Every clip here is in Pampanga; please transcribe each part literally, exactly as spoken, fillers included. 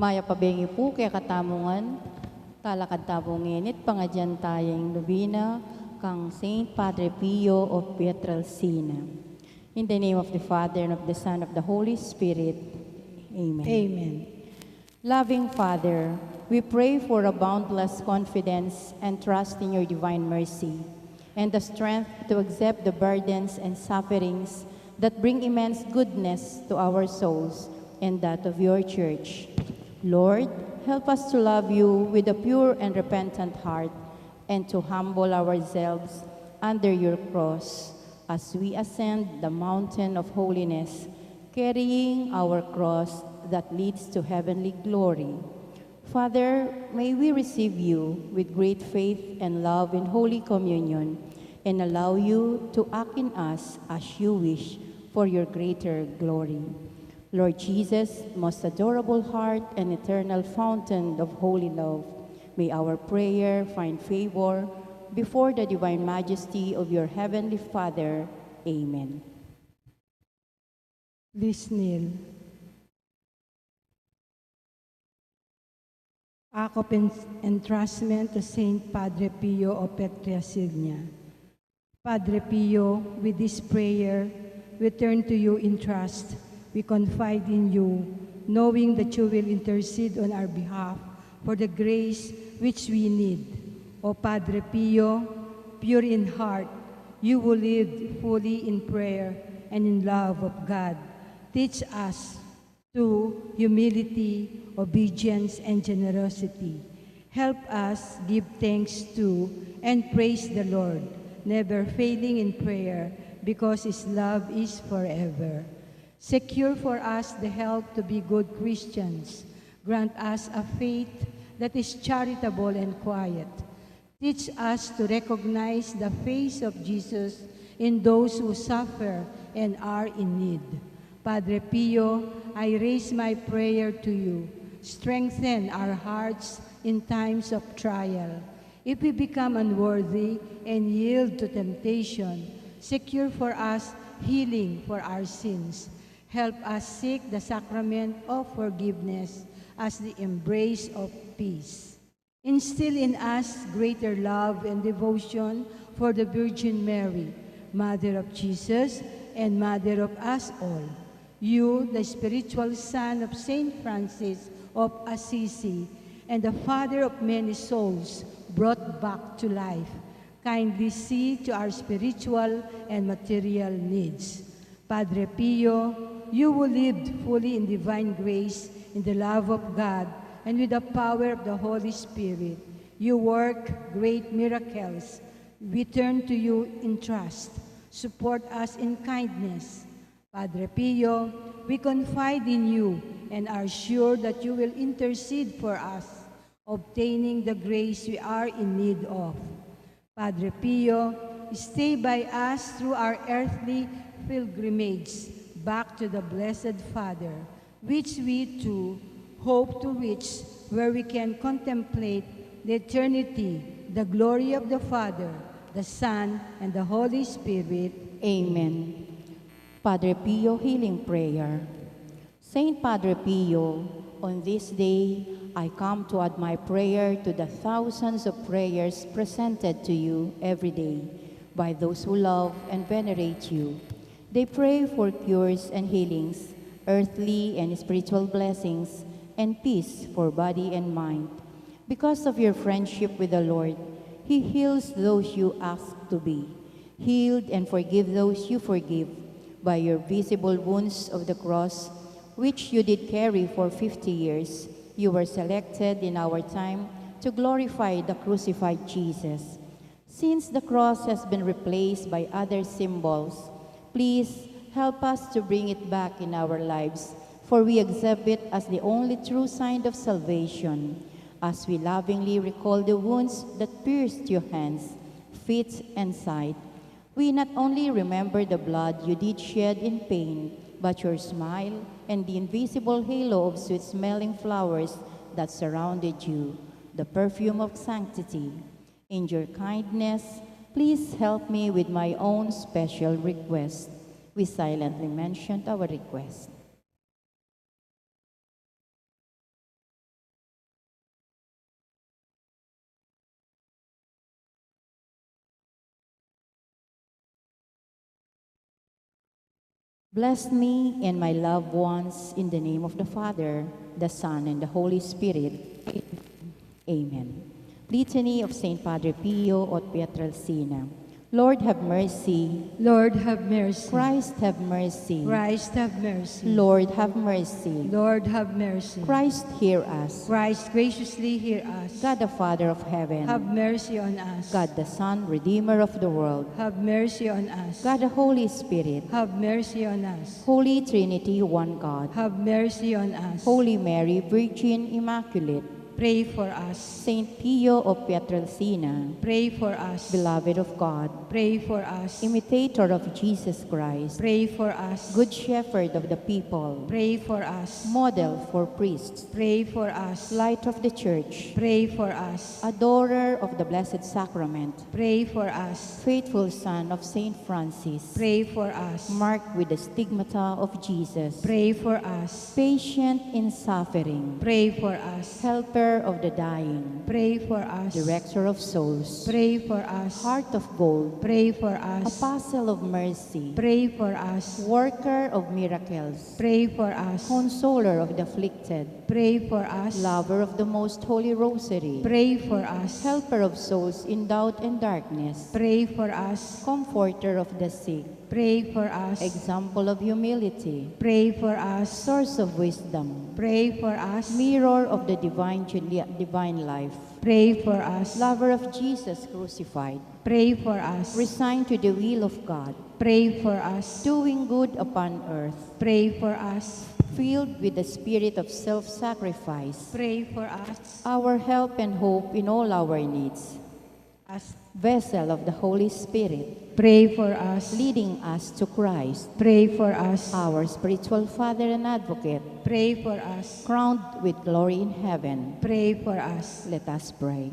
Mayap a bengi pu kekatamu ngan, talakad tamu ngeni at pangadyan taya ing nobena kang Saint Padre Pio of Pietrelcina. In the name of the Father, and of the Son, of the Holy Spirit. Amen. Amen. Loving Father, we pray for a boundless confidence and trust in your divine mercy, and the strength to accept the burdens and sufferings that bring immense goodness to our souls and that of your church. Lord, help us to love you with a pure and repentant heart and to humble ourselves under your cross as we ascend the mountain of holiness, carrying our cross that leads to heavenly glory. Father, may we receive you with great faith and love in Holy Communion and allow you to act in us as you wish for your greater glory. Lord Jesus, most adorable heart and eternal fountain of holy love, may our prayer find favor before the divine majesty of your heavenly Father. Amen. Please kneel. Act of en-, entrustment to Saint Padre Pio of Pietrelcina. Padre Pio, with this prayer, we turn to you in trust. We confide in you, knowing that you will intercede on our behalf for the grace which we need. O Padre Pio, pure in heart, you who lived fully in prayer and in love of God, teach us to humility, obedience, and generosity. Help us give thanks to and praise the Lord, never failing in prayer, because his love is forever. Secure for us the help to be good Christians. Grant us a faith that is charitable and quiet. Teach us to recognize the face of Jesus in those who suffer and are in need. Padre Pio, I raise my prayer to you. Strengthen our hearts in times of trial. If we become unworthy and yield to temptation, secure for us healing for our sins. Help us seek the sacrament of forgiveness as the embrace of peace. Instill in us greater love and devotion for the Virgin Mary, Mother of Jesus and Mother of us all. You, the spiritual son of Saint Francis of Assisi and the father of many souls brought back to life, kindly see to our spiritual and material needs. Padre Pio, you who lived fully in divine grace, in the love of God, and with the power of the Holy Spirit, you work great miracles. We turn to you in trust. Support us in kindness. Padre Pio, we confide in you and are sure that you will intercede for us, obtaining the grace we are in need of. Padre Pio, stay by us through our earthly pilgrimage back to the Blessed Father, which we too hope to reach, where we can contemplate the eternity, the glory of the Father, the Son, and the Holy Spirit. Amen. Padre Pio Healing Prayer. Saint Padre Pio, on this day I come to add my prayer to the thousands of prayers presented to you every day by those who love and venerate you. They pray for cures and healings, earthly and spiritual blessings, and peace for body and mind. Because of your friendship with the Lord, He heals those you ask to be healed and forgive those you forgive. By your visible wounds of the cross, which you did carry for fifty years, you were selected in our time to glorify the crucified Jesus. Since the cross has been replaced by other symbols, please help us to bring it back in our lives, for we accept it as the only true sign of salvation. As we lovingly recall the wounds that pierced your hands, feet, and side, we not only remember the blood you did shed in pain, but your smile and the invisible halo of sweet-smelling flowers that surrounded you, the perfume of sanctity. In your kindness, please help me with my own special request. We silently mentioned our request. Bless me and my loved ones in the name of the Father, the Son, and the Holy Spirit. Amen. Litany of Saint Padre Pio et Pietrelcina. Lord, have mercy. Lord, have mercy. Christ, have mercy. Christ, have mercy. Lord, have mercy. Lord, have mercy. Christ, hear us. Christ, graciously hear us. God, the Father of heaven. Have mercy on us. God, the Son, Redeemer of the world. Have mercy on us. God, the Holy Spirit. Have mercy on us. Holy Trinity, one God. Have mercy on us. Holy Mary, Virgin Immaculate. Pray for us. Saint Pio of Pietrelcina. Pray for us. Beloved of God. Pray for us. Imitator of Jesus Christ. Pray for us. Good Shepherd of the people. Pray for us. Model for priests. Pray for us. Light of the Church. Pray for us. Adorer of the Blessed Sacrament. Pray for us. Faithful son of Saint Francis. Pray for us. Marked with the stigmata of Jesus. Pray for us. Patient in suffering. Pray for us. Helper of the dying. Pray for us. Director of souls. Pray for us. Heart of gold. Pray for us. Apostle of mercy. Pray for us. Worker of miracles. Pray for us. Consoler of the afflicted. Pray for us. Lover of the Most Holy Rosary. Pray for us. Helper of souls in doubt and darkness. Pray for us. Comforter of the sick. Pray for us. Example of humility. Pray for us. Source of wisdom. Pray for us. Mirror of the divine, divine life. Pray for us. Lover of Jesus crucified. Pray for us. Resigned to the will of God. Pray for us. Doing good upon earth. Pray for us. Filled with the spirit of self-sacrifice. Pray for us. Our help and hope in all our needs. As vessel of the Holy Spirit. Pray for us. Leading us to Christ. Pray for us. Our spiritual Father and Advocate. Pray for us. Crowned with glory in heaven. Pray for us. Let us pray.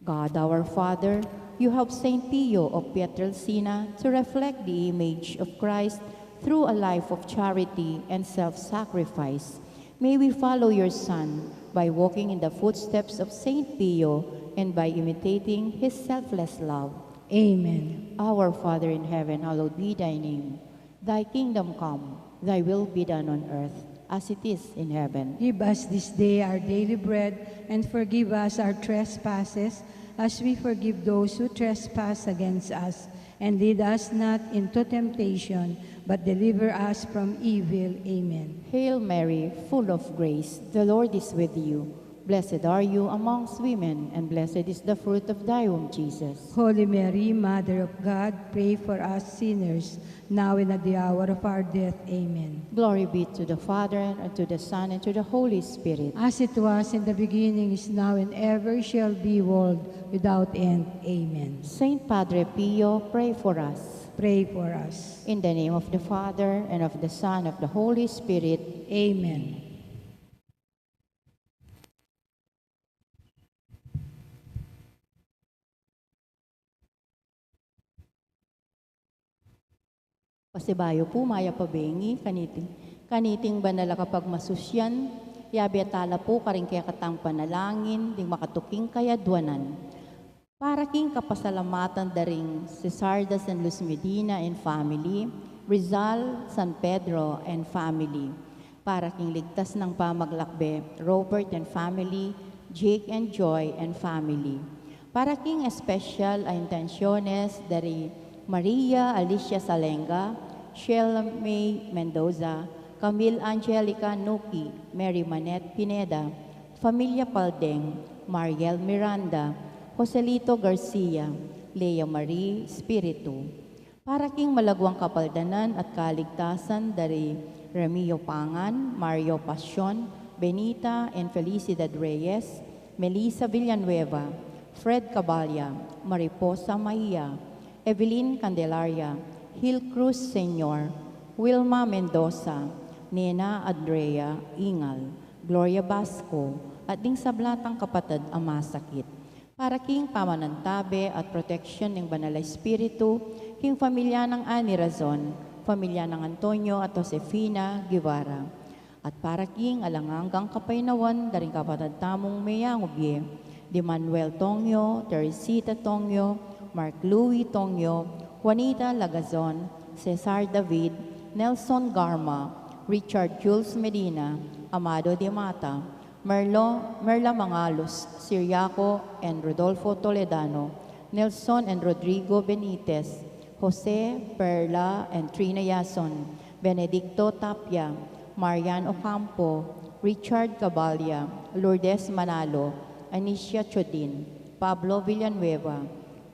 God our Father, you help Saint Pio of Pietrelcina to reflect the image of Christ through a life of charity and self-sacrifice. May we follow your Son by walking in the footsteps of Saint Pio and by imitating his selfless love. Amen. Our Father in heaven, hallowed be thy name. Thy kingdom come, thy will be done on earth as it is in heaven. Give us this day our daily bread, and forgive us our trespasses, as we forgive those who trespass against us. And lead us not into temptation, but deliver us from evil. Amen. Hail Mary, full of grace, the Lord is with you. Blessed are you amongst women, and blessed is the fruit of thy womb, Jesus. Holy Mary, Mother of God, pray for us sinners, now and at the hour of our death. Amen. Glory be to the Father, and to the Son, and to the Holy Spirit. As it was in the beginning, is now, and ever shall be, world without end. Amen. Saint Padre Pio, pray for us. Pray for us. In the name of the Father, and of the Son, of the Holy Spirit. Amen. Pasibayu pu, mayap a bengi kaniting, kaniting banal a kapagmasusyan, yabe tala pu karing kekatang panalangin ding makatuking kayadwanan. Para king kapasalamatan da ring Cesarda San Luz Medina and family, Rizal San Pedro and family. Para king ligtas nang pamaglakbe, Robert and family, Jake and Joy and family. Para king espesyal a intensyones da ri Maria Alicia Salenga, Sheila May Mendoza, Camille Angelica Nuki, Mary Manette Pineda, Familia Paldeng, Mariel Miranda, Joselito Garcia, Lea Marie Espiritu. Para king malaguang kapaldanan at kaligtasan da ri Remio Pangan, Mario Pasion, Benita and Felicidad Reyes, Melissa Villanueva, Fred Caballa, Mariposa Maia, Evelyn Candelaria, Hil Cruz Senior, Wilma Mendoza, Nena Andrea Ingal, Gloria Basco, at ding sablang kapatad a masakit. Para king pamanantabe at proteksyon ning Banal a Espiritu, king familia nang Annie Razon, familia nang Antonio at Josefina Guevara. At para king alang anggang kapaynawan da ring kapatad tamung meyangu bie, di Manuel Tongyo, Teresita Tongyo, Mark Louis Tongyo, Juanita Lagazon, Cesar David, Nelson Garma, Richard Jules Medina, Amado de Mata, Merlo, Merla Mangalos, Siriaco and Rodolfo Toledano, Nelson and Rodrigo Benitez, Jose, Perla and Trina Yason, Benedicto Tapia, Marian Ocampo, Richard Cabalia, Lourdes Manalo, Anicia Chodin, Pablo Villanueva,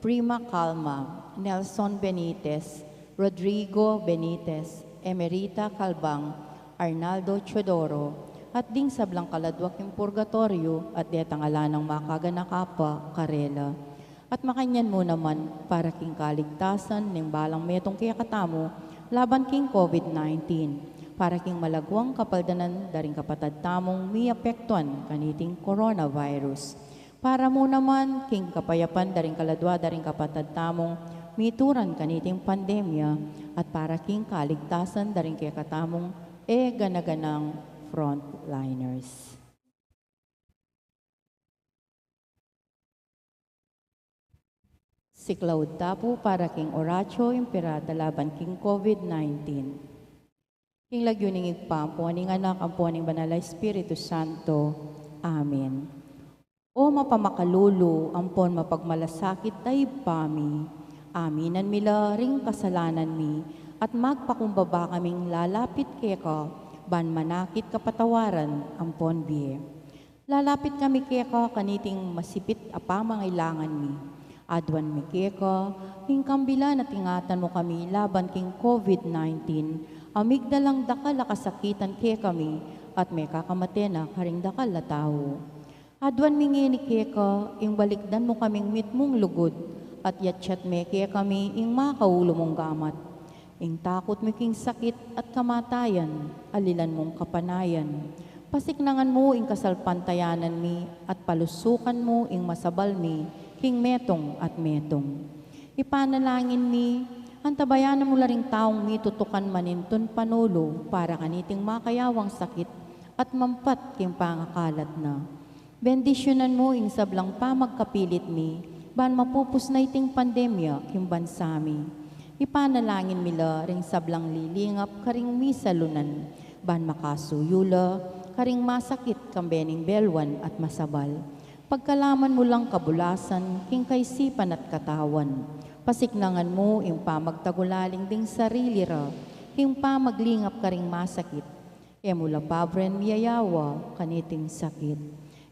Prima Calma, Nelson Benitez, Rodrigo Benitez, Emerita Calbang, Arnaldo Teodoro, at ding sablang kaladwa king purgatoryo at detang ala nang makaganaka pa karela. At makanyan mu naman para king kaligtasan ning balang metung kekatamu laban king COVID nineteen, para king malaguang kapaldanan da ring kapatad tamung miapektuan kaniting coronavirus. Para mu naman king kapayapan da ring kaladwa da ring kapatad tamung mituran kaniting pandemya, at para king kaligtasan da ring kekatamung e gana-ganang frontliners. Siklaud ta pu para king Oratio Imperata laban king COVID nineteen. King lagyu ning Ibpa, ampo ning Anak, ampo ning Banal a Espiritu Santo. Amen. O mapamakalulu, ampon mapagmalasakit a Ibpa mi, aminan mi la ring kasalanan mi, at magpakumbaba kaming lalapit keka, ban manakit kapatawaran ampon bie. Lalapit kami keka kaniting masipit a pamangailangan mi. Aduan mi keka, ing kambilan at ingatan mu kami laban king COVID nineteen, a migdalang dakal a kasakitan kekami, at mekakamate na karing dakal a tau. Aduan mi ngeni keka, ing balikdan mu kaming mitmung lugud, at yatyat me kekami ing makaulu mung gamat. Ing takut mi king sakit at kamatayan, alilan mung kapanayan. Pasiknangan mu ing kasalpantayanan mi, at palusukan mu ing masabal mi king metung at metung. Ipanalangin mi, antabayanan mu la ring taung mitutukan manintun panulu para kaniting makayawang sakit at mampat king pangakalat na. Bendisyunan mu ing sablang pamagkapilit mi, ban mapupus na iting pandemya king bansa mi. Ipanalangin mi la ring sablang lilingap karing misalunan, ban makasuyu la karing masakit kambe ning belwan at masabal. Pagkalaman mu lang kabulasan king kaisipan at katawan. Pasiknangan mu ing pamagtagulaling ding sarili ra king pamaglingap karing masakit. E mu la pabren miyayawa kaniting sakit.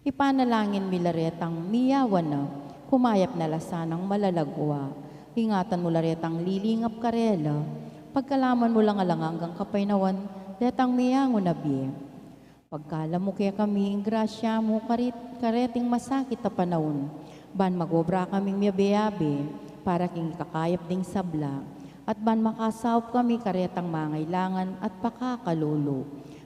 Ipanalangin mi la retang miyawa na, kumayap na la sanang malalagwa. Ingatan mu la retang lilingap karela, pagkalaman mu lang alang anggang kapaynawan detang miyangu na bie. Pagkalub mu kekami ing grasya mu karit-, kareting masakit a panaun, ban magobra kaming miyabe-abe para king ikakayap ding sabla, at ban makasaup kami karetang mangailangan at pakakalulu.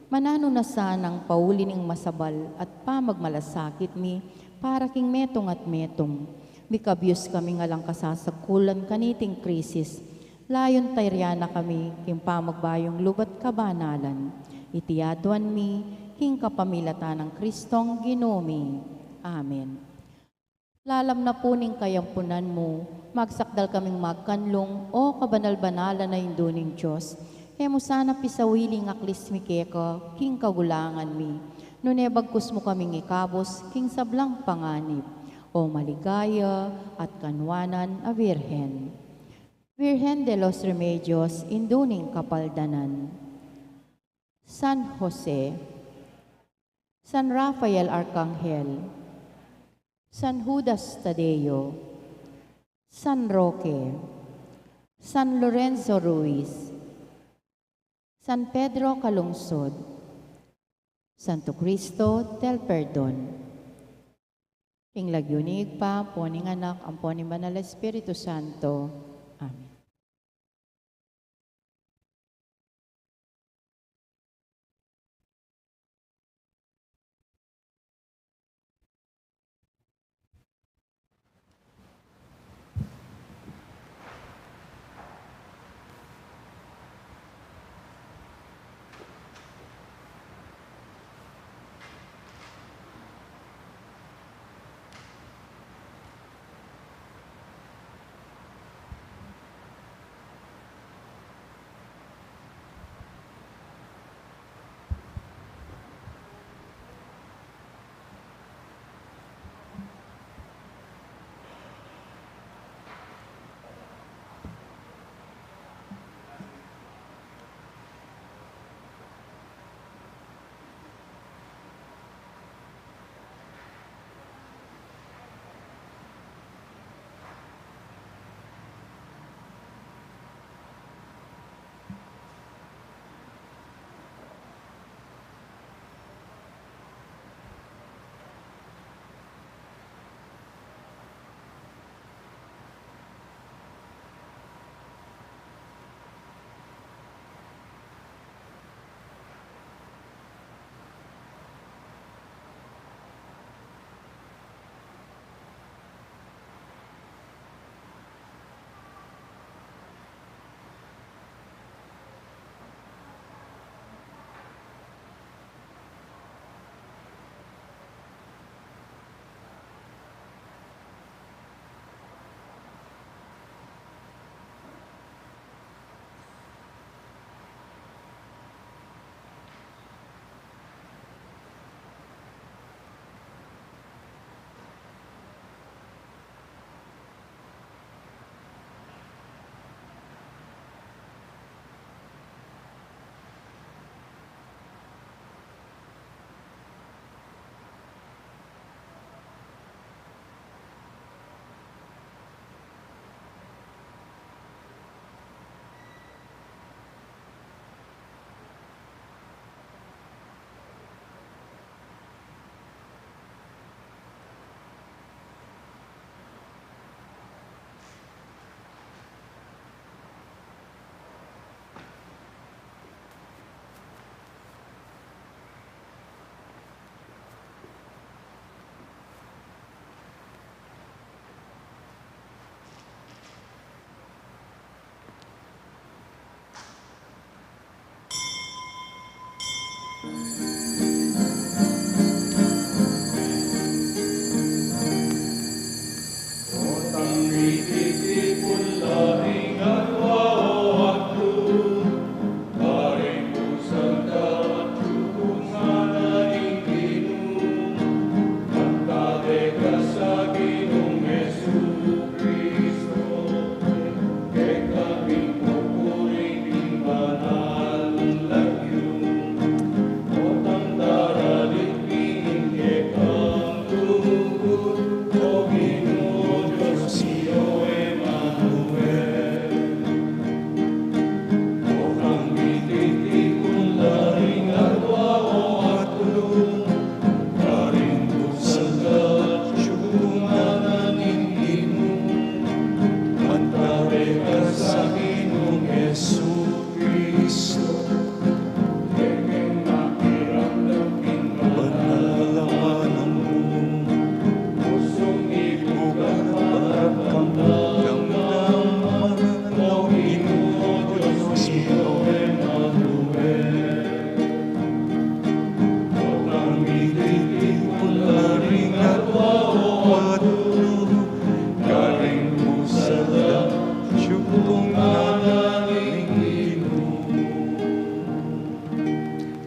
Mananu na sanang pauli ning masabal at pamagmalasakit mi para king metung at metung. Mikabyus kaming alang kasasagkulan kaniting krisis, layun tayrian na kami king pamagbayung lub at kabanalan. Iti aduan mi king kapamilatan nang Kristong Ginu mi. Amen. Lalam na pu ning kayampunan mu, magsakdal kaming magkanlung, o kabanal-banalan a Indu ning Dios. E mu sana pisawili ing aklis mi keka king kagulangan mi, nune bagkus mu kaming ikabus king sablang panganib, o maligaya at kanwanan a Birhen. Virgen de los Remedios, Indu ning Kapaldanan. San Jose, San Rafael Arcangel, San Judas Tadeo, San Roque, San Lorenzo Ruiz, San Pedro Calungsod, Santo Cristo del Perdon. King lagyu ning Ibpa, ampo ning Anak, ampo ning Banal a Espiritu Santo. Amen.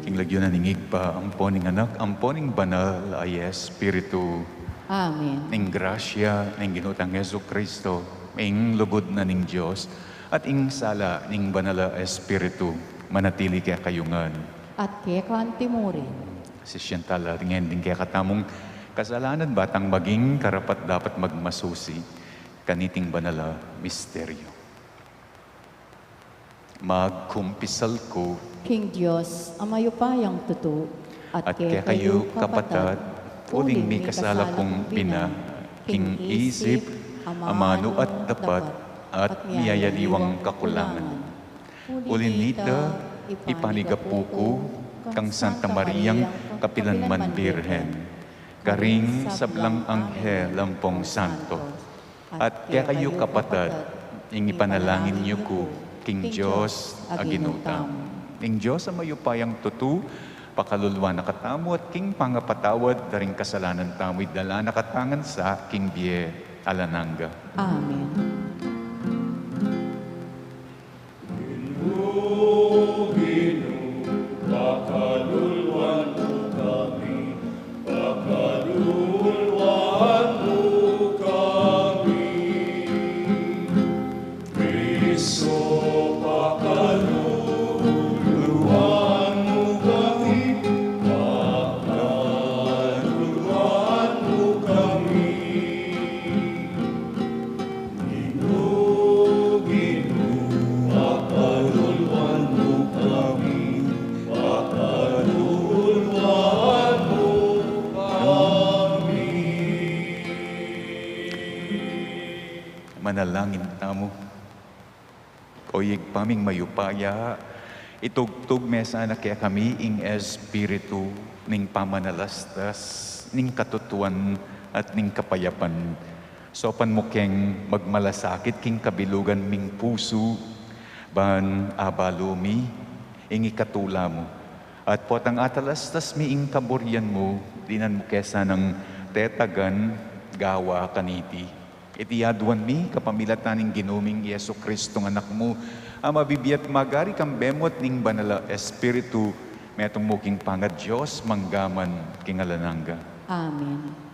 King lagyu na ning Ibpa, ampo ning Anak, ampo ning Banal a Espiritu. Amen. Ing grasya ning Ginu tang Jesucristo, ing lugud na ning Dios, at ing sala ning Banal a Espiritu, manatili kekayu ngan. At keka anti murin. Sisian tala ngeni ding kekatamung kasalanan, ba tang maging karapat-dapat magmasusi kaniting banal a misteryo. Magkumpisal ku king Dios a mayupayang tutu, at kekayu, kapatad, uling mikasala kung bina, king isip, amanu at dapat, at miyayaliwang kakulangan. Uli nita, ipanigapu ku kang Santa Mariang kapilanman Birhen, karing sablang anghel ampong santo, at kekayu, kapatad, ing ipanalangin yu ku king Dios a Ginu tamu. Ing Dios a mayupayang tutu, pakaluluan na katamu at king pangapatawad da ring kasalanan tamu, idala na katamu ngan sa king bie alang angga. Amen. Ginu, Ginu, pakaluluan mu kami, pakaluluan mu kami. Kristo, pakaluluan mu kami, pakaluluan mu kami. Ginu, Ginu, pakaluluan mu kami, pakaluluan mu kami. Manalangin tamu. O Ibpa ming mayupaya, itugtug me sana kekami ing espiritu ning pamanalastas, ning katutuan, at ning kapayapan. Saupan mu keng magmalasakit king kabilugan ming pusu, ban abalu mi ing ikatula mu. At potang atalastas mi ing kaburian mu, dinan mu ke sanang tetagan gawa kaniti. Iti aduan mi kapamilatan ning Ginu ming Jesucristo a Anak mu, a mabibie at magari kambe mu at ning Banal a Espiritu, metung mu king pangaDios, mangga man king alang angga. Amen.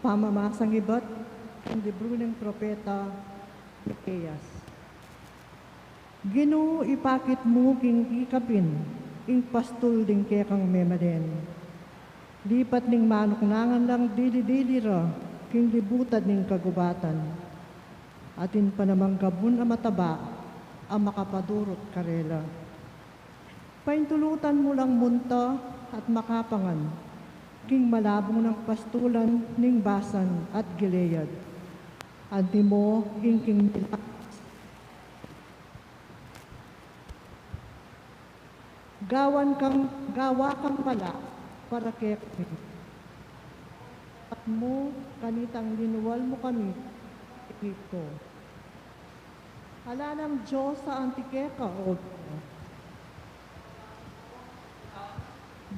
Pamamasang ibat king libru ning propeta Isaias. Ginu, ipakit mu king ikabin ing pastul ding kekang memalen. Lipat ning manuknangan lang dili-dili ra king libutan ning kagubatan. Atin pa namang gabun a mataba a makapadurut karela. Paintulutan mu lang munta at makapangan king malabung nang pastulan ning Basan at Gilead. Antimo ing king milakas. Gawan kang, gawa kang mala para kekami. At mu kanitang linual mu kami Egipto. Ala nang Dios a anti keka, o Ginu,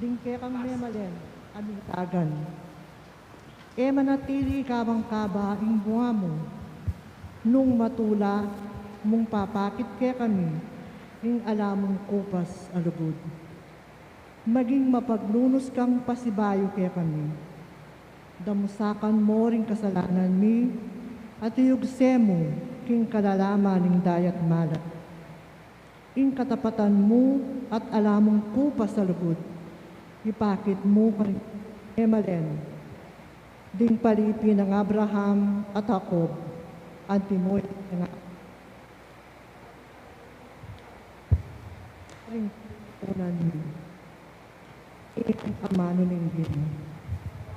ding kekang memalen a mitagan. E manatili kabang kaba ing bunga mu, nung matula mung papakit kekami ing ala mung kupas a lugud. Maging mapagnunus kang pasibayu kekami. Damusakan mu ring kasalanan mi, at iyugse mu king kalalaman ning dayat malat. Ing katapatan mu at ala mung kupas a lugud, ipakit mu karing memalen ding palipi nang Abraham at Jacob, anti mu ing ring unan mi. Ing amanu ning Ginu.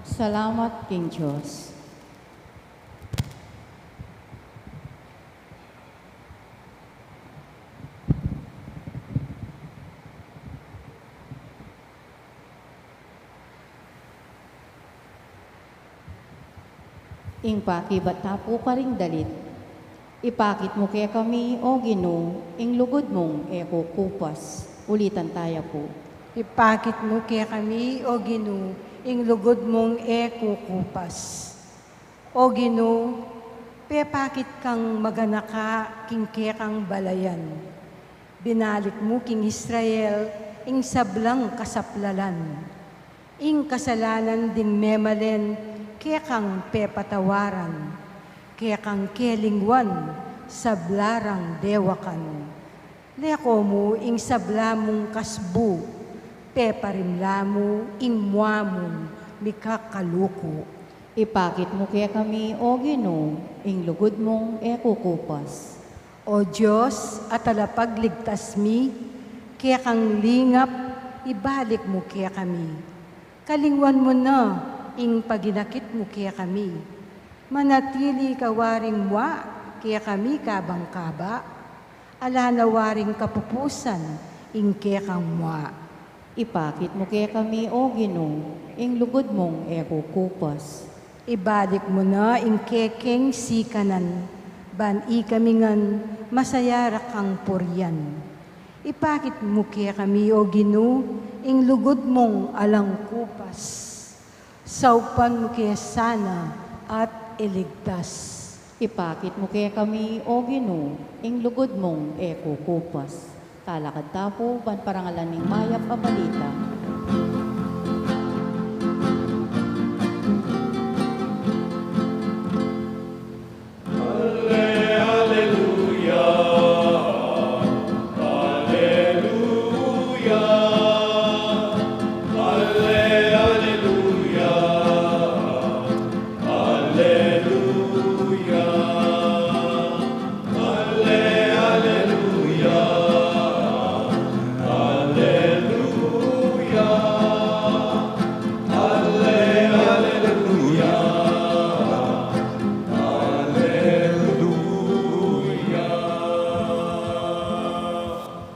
Salamat king Dios. Ing pakibat ta pu karing dalit. Ipakit mu kekami, O Ginu, ing lugud mung e kukupas. Ulitan taya pu. Ipakit mu kekami, O Ginu, ing lugud mung e kukupas. O Ginu, pepakit kang maganaka king kekang balayan. Binalik mu king Israel ing sablang kasaplalan. Ing kasalanan ding memalen kekang pepatawaran, kekang kelingwan sabla rang dewakan. Leko mu ing sabla mung kasbu, peparimla mu ing mua mung mikakaluku. Ipakit mu kekami, O Ginu, ing lugud mung e kukupas. O Dios a talapagligtas mi, kekang lingap ibalik mu kekami. Kalingwan mu na ing paginakit mu kekami. Manatili ka waring mua kekami kabang-kaba. Ala na waring kapupusan ing kekang mua. Ipakit mu kekami, O Ginu, ing lugud mung e kukupas. Ibalik mu na ing kekeng sikanan, ban ikami ngan masaya ra kang purian. Ipakit mu kekami, O Ginu, ing lugud mung alang kupas. Saupan mu ke sana at iligtas. Ipakit mu kekami, O Ginu, ing lugud mung e kukupas. Talakad ta pu ban parangalan ing mayap a balita. Aleluya.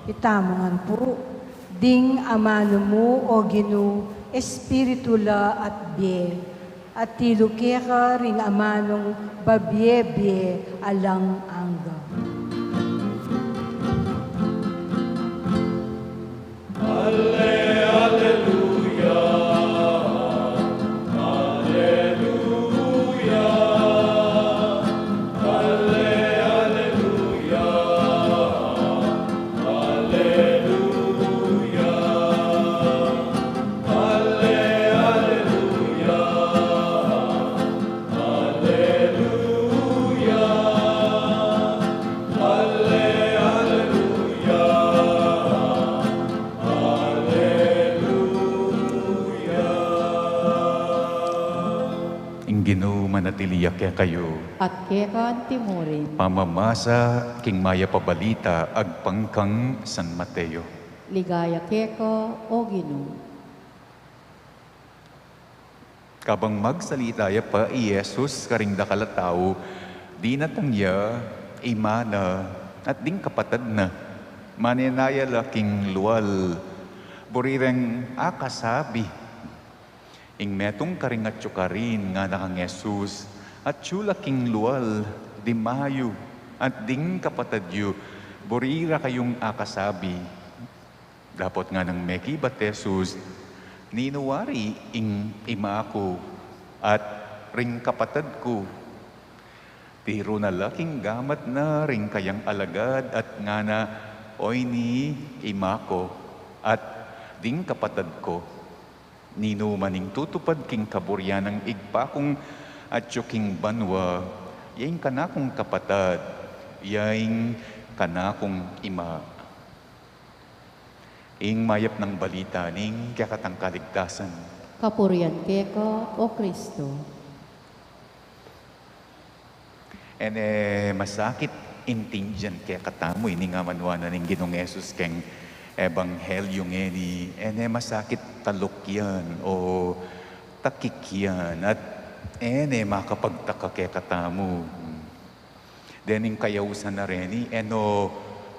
Itamu ngan pu, ding amanu mu, O Ginu, espiritu la at bie, at tilu keka ring amanung babie-bie alang angga. Ing Ginu manatili ya kekayu. At keka antimurin. Pamamasa king mayap a balita agpang kang San Mateo. Ligaya keka, O Ginu. Kabang magsalita ya pa i Jesus karing dakal a tau, dinatang ya i ima na at ding kapatad na. Manenaya la king lual, buri reng akasabi. Ing metung karing atyu karin ngana kang Jesus, "Atyu la king lual, dimayu, at ding kapatad yu, buri ra kayung akasabi." Dapot nganang mekibat Jesus, "Ninu wari ing ima ku at ring kapatad ku?" Diru na la king gamat na ring kayang alagad at ngana, "Oyni, ima ku, at ding kapatad ku, ninu man ing tutupad king kaburian nang Ibpa kung atyu king banua, ya ing kanakung kapatad, ya ing kanakung ima." Ing mayap nang balita ning kekatang kaligtasan. Kapurian keka, O Kristo. E ne masakit intindian kekatamu ining amanuan na ning Ginung Jesus keng ebanghelyu ngeni, e ne masakit talukyan o takikyan, at e ne makapagtaka kekatamu. Dening kayausan na reni, e no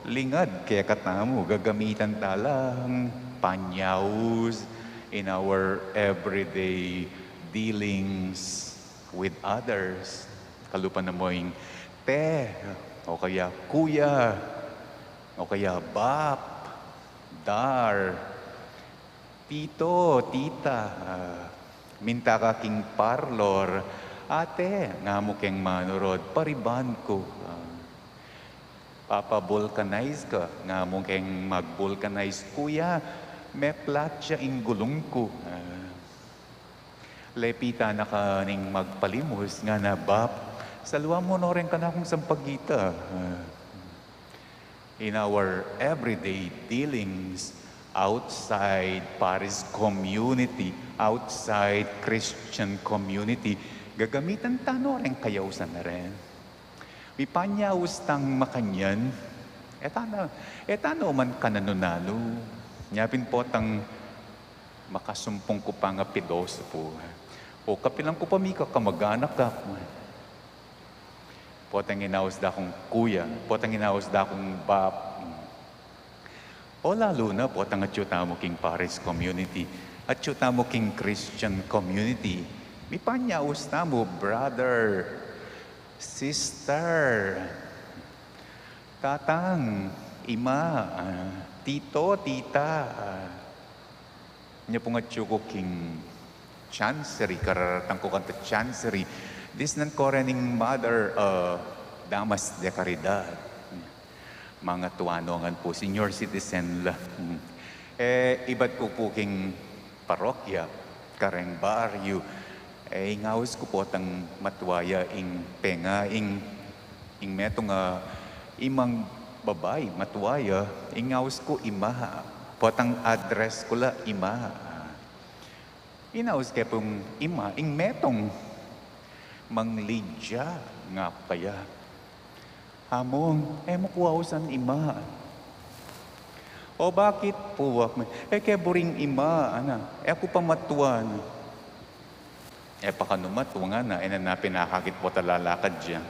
lingad kekatamu, gagamitan ta lang panyaus in our everyday dealings with others. Kalupa na mo ing te, o kaya kuya, o kaya bap, dar, tito, tita, ah, minta ka king parlor, "Ate," ngamu keng manurud, "pariban ku." Ah, "Papa-vulcanize ka," ngamu keng mag-vulcanize, "Kuya, meplat ya ing gulung ku." Ah, lepitan na ka ning magpalimus, ngana, "Bap, saluan mu no reng kanakung sampagita." Ah, in our everyday dealings outside parish community, outside Christian community, gagamitan ta no reng kayausan na ren. Mipanyaus tang makanyan, e ta na, e ta no man kananu-nanu. Nya pin potang makasumpung ku pa nga pilosopo, o kapilan ku pa mika kamag-anak ka, potang inaus da kung kuya, potang inaus da kung bap. O lalu na potang atyu tamu king parish community, atyu tamu king Christian community, mipanyaus tamu brother, sister, tatang, ima, ah, tito, tita, ah. Nya pung atyu ku king Chancery, kararatang ku kanta Chancery, disnan ku reng Mother, ah, Damas de Caridad. Mga tuano ngan pu, senior citizen la. Hmm. E, ibat ku pu king parokya, kareng baryu, e, ing aus ku potang matua ya ing penga, ing, ing metung a imang babai, matua ya, ing aus ku ima, potang address ku la ima. Inaus ke pung ima, ing metung, "Mang Lydia," ngaku kaya. "Among, e mu ku ausan ima." "O bakit?" pu aku. "E ke buring ima, ana. E ku pa matua." "E pa kanu matua?" ngana, e na na pinakakit pota lalakad ya.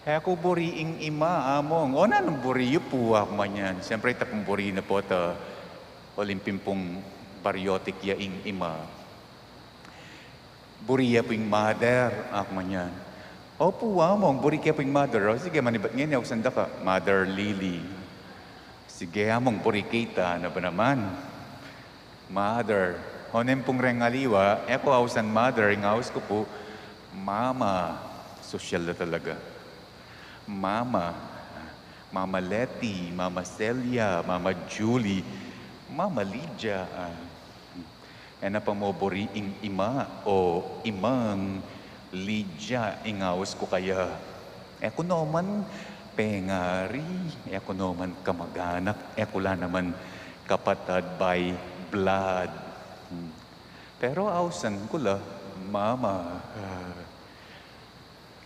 "E ku buri ing ima, among." "O nanung buri yu pu?" aku manyan. Siyempre, ita pung buri na pota, o limpin pung baryotik ya ing ima. "Buri ye pu ing mother?" aku manyan. "Opu, among, buri ke pu ing mother." "O sige, manibat ngeni, ausan da ka, Mother Lily." "Sige, among, buri kita." Na ba naman? Mother. Honen pung reng aliwa, e ku ausan mother, ing aus ku pu, mama. Sosyal na talaga. Mama. Mama Leti, Mama Celia, Mama Julie, Mama Lydia. E na pa mu buri ing ima o imang Lydia, ing aus ku kaya. E ku no man pengari, e ku no man kamag-anak, e ku la naman kapatad by blood. Hmm. Pero ausan ku la mama.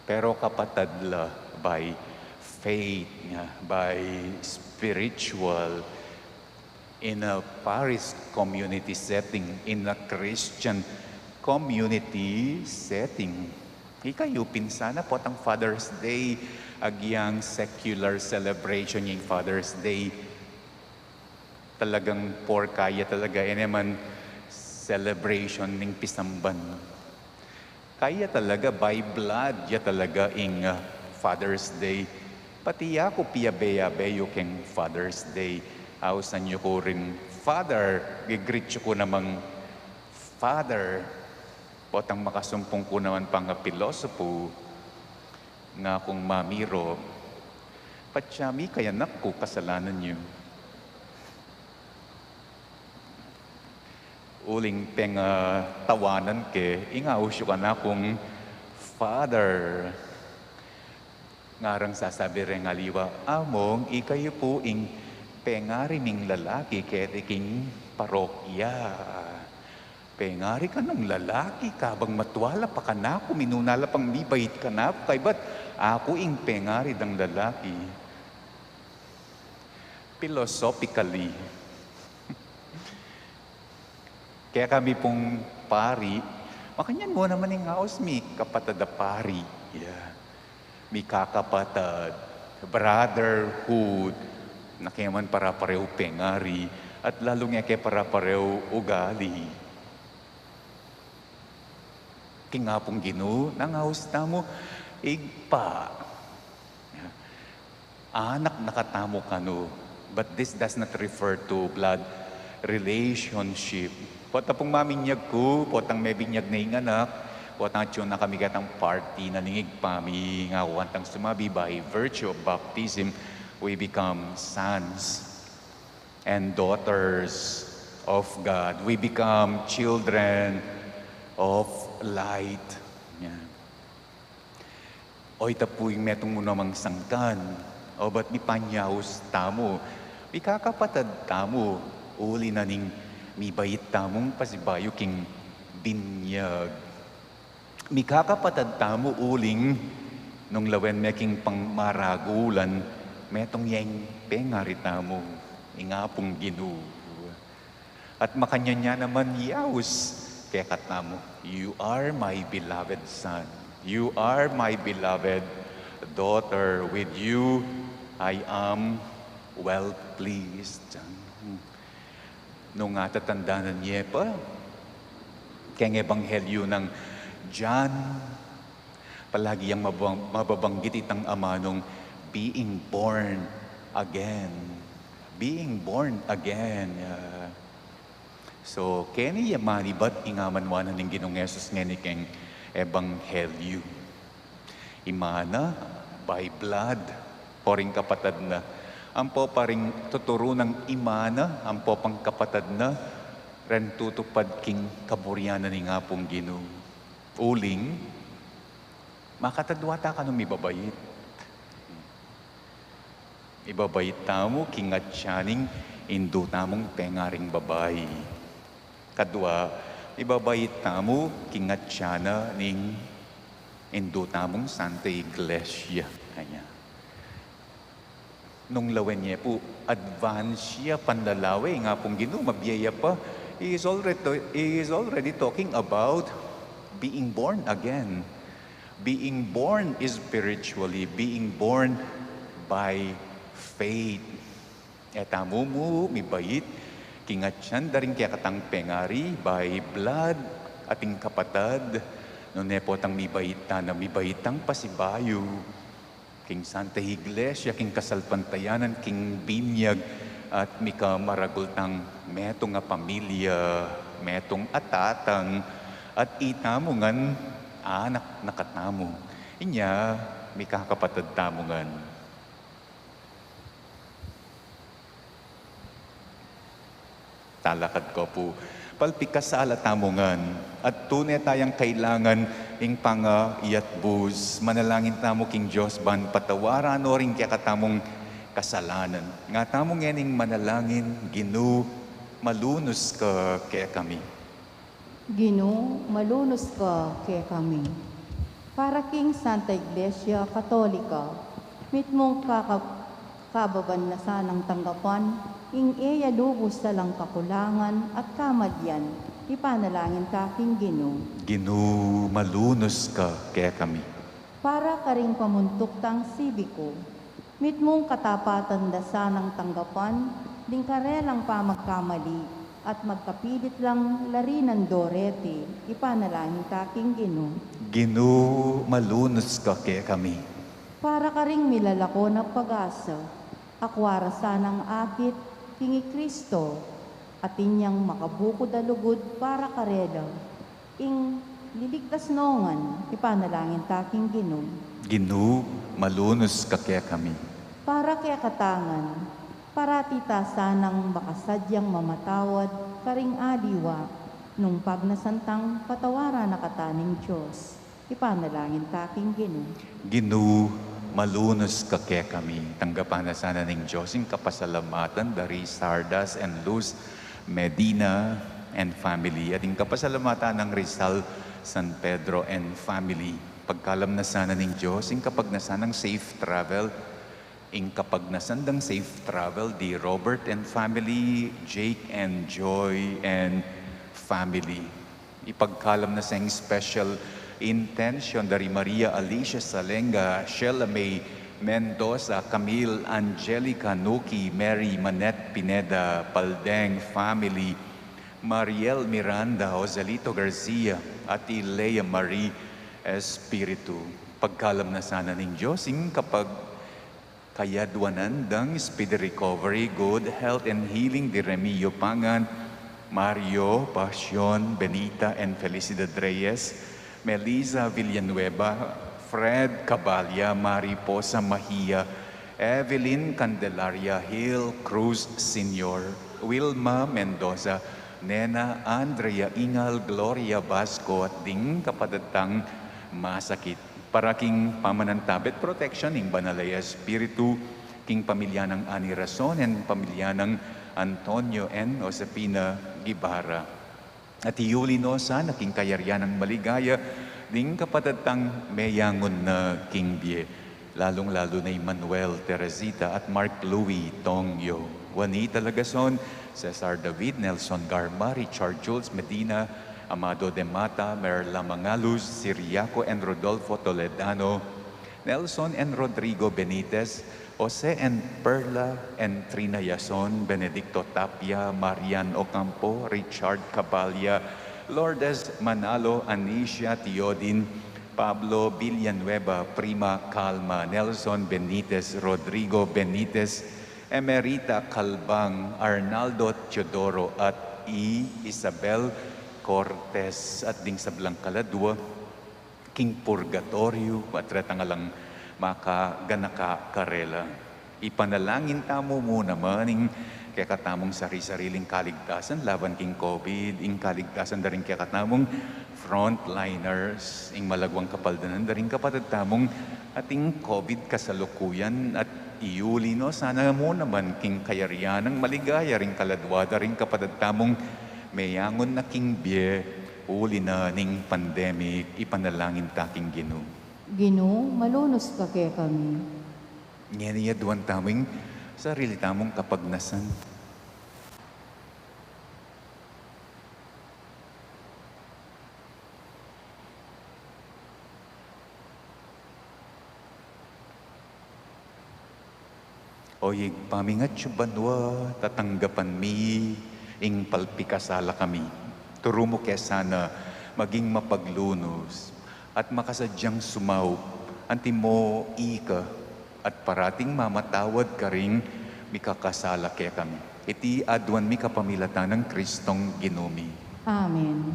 Pero kapatad la by faith, nga, by spiritual, in a parish community setting, in a Christian community setting. Ikayu, pinsan, na potang Father's Day, agyang secular celebration ing Father's Day. Talagang porka ya talaga, e ne man celebration ning pisamban. Kaya talaga, by blood ya talaga ing, ah, Father's Day. Pati aku, piyabe-yabe yu keng Father's Day. Ausan yu ku ring father, gi-greet yu ku namang father. Potang makasumpung ku naman pangapilosopu, ngakung mamiro, patse mi kaya nak ku kasalanan yu. Uling pengatawanan ke, ing aus yu kanakung Father. Ngarang sasabi reng aliwa, Among, ikayu pu ing pengari ming lalaki keti king parokya. Pengari kanung lalaki, kabang matua la pa kanaku, minuna la pang mibait kanaku, kaybat aku ing pengari dang lalaki. Philosophically, kekami pung pari, makanyan mu naman ing aus mi kapatad a pari. Yeah. Mi kakapatad, brotherhood, na ke man para-parehu pengari, at lalu nge ke para-parehu ugali. King Apung Ginu, nang aus tamu, Ibpa. Anak na katamu kanu. But this does not refer to blood relationship. Potang pung maminyag ku, potang mebinyag ne ing anak, potang atyu na kami ketang party na ning Ibpa mi, ngaku kang sumabi, by virtue of baptism, we become sons and daughters of God. We become children of light. Yan. O ita pu ing metung mu namang sangkan, o bat mipanyaus tamu, mikakapatad tamu, uli na ning mibait tamung pasibayu king binyag. Mikakapatad tamu uling nung lawen me king pamaragulan, metung ya ing pengari tamu, ing Apung Ginu. At makanyan ya naman yaus kekatamu, "You are my beloved son. You are my beloved daughter. With you, I am well pleased." Nung atatandanan ye pa, keng Ebanghelyo nang John, palagi yang mabang-, mababanggit itang amanung being born again. Being born again. Ah, so, keni ya manibat ing amanwanan ning Ginung Jesus ngeni keng Ebanghelyo. Ima na, by blood, o ring kapatad na. Ampo pa ring tuturu nang ima na, ampo pang kapatad na, ren tutupad king kaburian na ning Apung Ginu. Uling, makatadwa ta kanu mibabait. Ibabait tamu king atyan ning indu tamung pengaring babai. Kadwa, ibabait tamu king atyan na ning indu tamung Santa Iglesia. Anya. Nung lawen ye pu, advance ya panlalawe, ing Apung Ginu, mabie ya pa. He is already, he is already talking about being born again. Being born spiritually, being born by faith. E tamu mu mibait king atyan da ring kekatang pengari by blood, ating kapatad, nune potang mibait ta na mibait tang pasibayu king Santa Iglesia, king kasalpantayanan, king binyag, at mikamaragul tang metung a pamilya, metung a tatang, at itamu ngan anak na katamu. Inya, mikakapatad tamu ngan. Talakad ko pu. Palpikasala tamu ngan, at tune tayang kailangan ing pangayatbus. Manalangin tamu king Dios ban patawaran no ring kekatamung kasalanan. Nga tamu ngening manalangin, Ginu, malunus ka kekami. Ginu, malunus ka kekami. Para king Santa Iglesia Katolika, mitmung kaka-, kababan na sanang tanggapan ing e ya lubus alang kakulangan at kamalian, ipanalangin ta king Ginu. Ginu, malunus ka kekami. Para karing pamuntuk tang sibiku, mitmung katapatan da sanang tanggapan ding karelang pamagkamali at magkapilit lang larinan doreti, ipanalangin ta king Ginu. Ginu, malunus ka kekami. Para karing milalako na pag-asa, akua ra sanang akit king i Kristo, atin yang makabukud a lugud para karela. Ing Liligtas no ngan, ipanalangin ta king Ginu. Ginu, malunus ka kekami. Para kekatang ngan, parati ta sanang makasadyang mamatawad karing aliwa, nung pagnasan tang patawaran na kata ning Dios. Ipanalangin ta king Ginu. Ginu, malunus ka kekami. Tanggapan na sana ning Dios ing kapasalamatan da ri Sardas and Luz Medina and family, at ing kapasalamatan nang Rizal San Pedro and family. Pagkalam na sana ning Dios ing kapagnasan nang safe travel, ing kapagnasan dang safe travel di Robert and family, Jake and Joy and family. Ipagkalam na sa ing special intention da ri Maria Alicia Salenga, Sheila May Mendoza, Camille Angelica Nuki, Mary Manette Pineda Paldeng family, Mariel Miranda, Joselito Garcia, at i Lea Marie Espiritu. Pagkalam na sana ning Dios ing kapag kayadwanan dang speedy recovery, good health and healing di Remio Pangan, Mario Pasion, Benita and Felicidad Reyes, Melissa Villanueva, Fred Cabalia, Mariposa Mahia, Evelyn Candelaria Hill Cruz Senior, Wilma Mendoza, Nena Andrea Ingal, Gloria Basco, at ding kapatad tang masakit. Para king pamanantabe at protection ning Banal a Espiritu, king pamilya nang Ani Rason and pamilya nang Antonio and Josefina Guibarra. At iuli no sana king kayarian nang maligaya ding kapatad tang meyangun na king bie, lalung-lalu na i Manuel, Teresita, at Mark Louis Tongyo, Juanita Lagason, Cesar David, Nelson Garma, Richard Jules Medina, Amado de Mata, Merla Mangaluz, Siriaco and Rodolfo Toledano, Nelson and Rodrigo Benitez, Jose and Perla and Trina Yason, Benedicto Tapia, Marian Ocampo, Richard Cabalia, Lourdes Manalo, Anicia Teodin, Pablo Villanueva, Prima Calma, Nelson Benitez, Rodrigo Benitez, Emerita Calbang, Arnaldo Teodoro, at i Isabel Cortez, at ding sablang kaladua king purgatoryo, at retang alang makaganaka karela. Ipanalangin tamu mu naman ing kekatamung sari-sariling kaligtasan laban king COVID, ing kaligtasan da ring kekatamung frontliners, ing malagwang kapaldanan da ring kapatad tamung ating COVID kasalukuyan, at iuli no sana mu naman king kayarian nang maligaya ring kaladua da ring kapatad tamung meyangun na king bie uli na ning pandemic. Ipanalangin ta king Ginu. Ginu, malunus ka kekami. Ngeni aduan tamu ing sarili tamung kapagnasan. O Ibpa ming atsu banua, tatanggapan mi ing palpikasala kami. Turu mu ke sana maging mapaglunus at makasadyang sumaup antimo ika, at parating mamatawad karing mikakasala kekami. Iti aduan mi kapamilatan nang Kristong Ginu mi. Amen.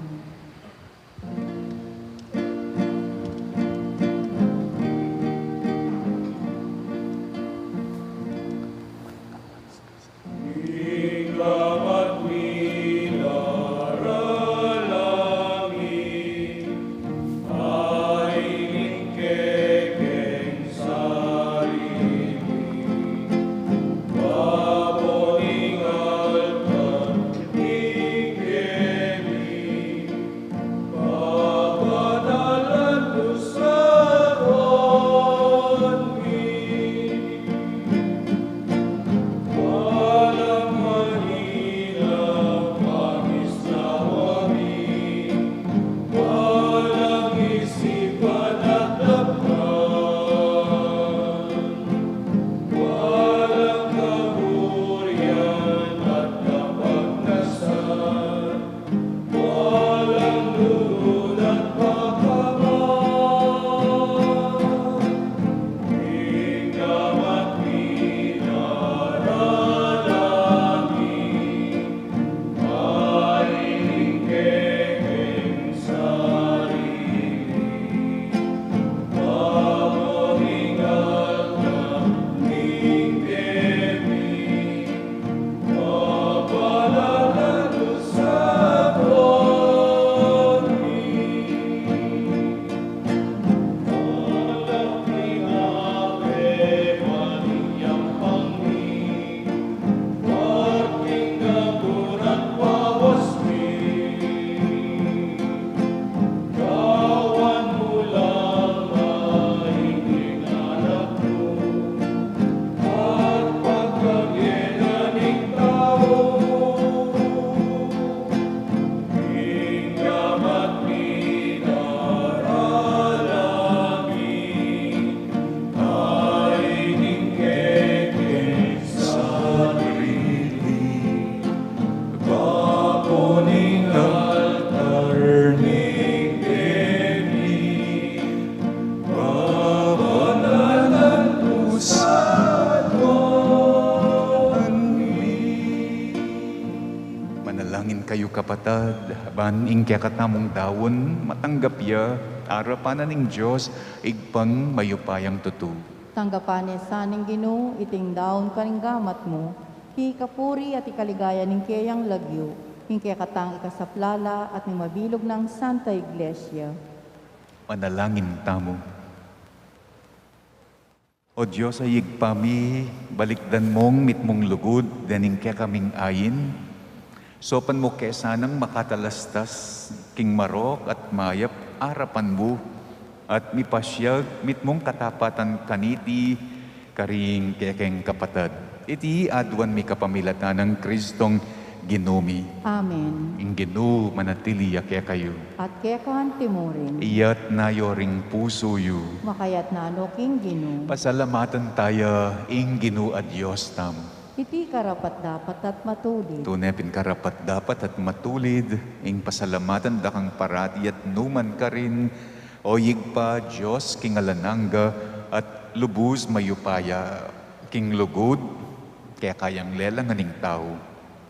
Yu kapatad, ban ing kekatamung daun, matanggap ya arapan na ning Dios, Ibpang mayupayang tutu. Tanggapan ne sa ning Ginu iting daun karing gamat mu, king ikapuri at ikaligaya ning keyang lagyu, king kekatang ikasaplala at ning mabilug nang Santa Iglesia. Manalangin tamu. O Dios a Ibpa mi, balikdan mung mitmung lugud dening kekaming ain. Saupan mu ke sanang makatalastas king marok at mayap arapan mu, at mipasyag mitmung katapatan kaniti karing kekeng kapatad. Iti aduan mi kapamilatan nang Kristong Ginu mi. Amen. Ing Ginu manatili ya kekayu. At keka antimurin. Iyatna yu ring pusu yu. Makayatna no king Ginu. Pasalamatan taya ing Ginu a Dios tamu. Iti karapat-dapat at matulid. Tune pin karapat-dapat at matulid ing pasalamatan da kang parati at nukarin man, O Ibpa, Dios king alang angga at lubus mayupaya, king lugud keka yang lelang ing tau,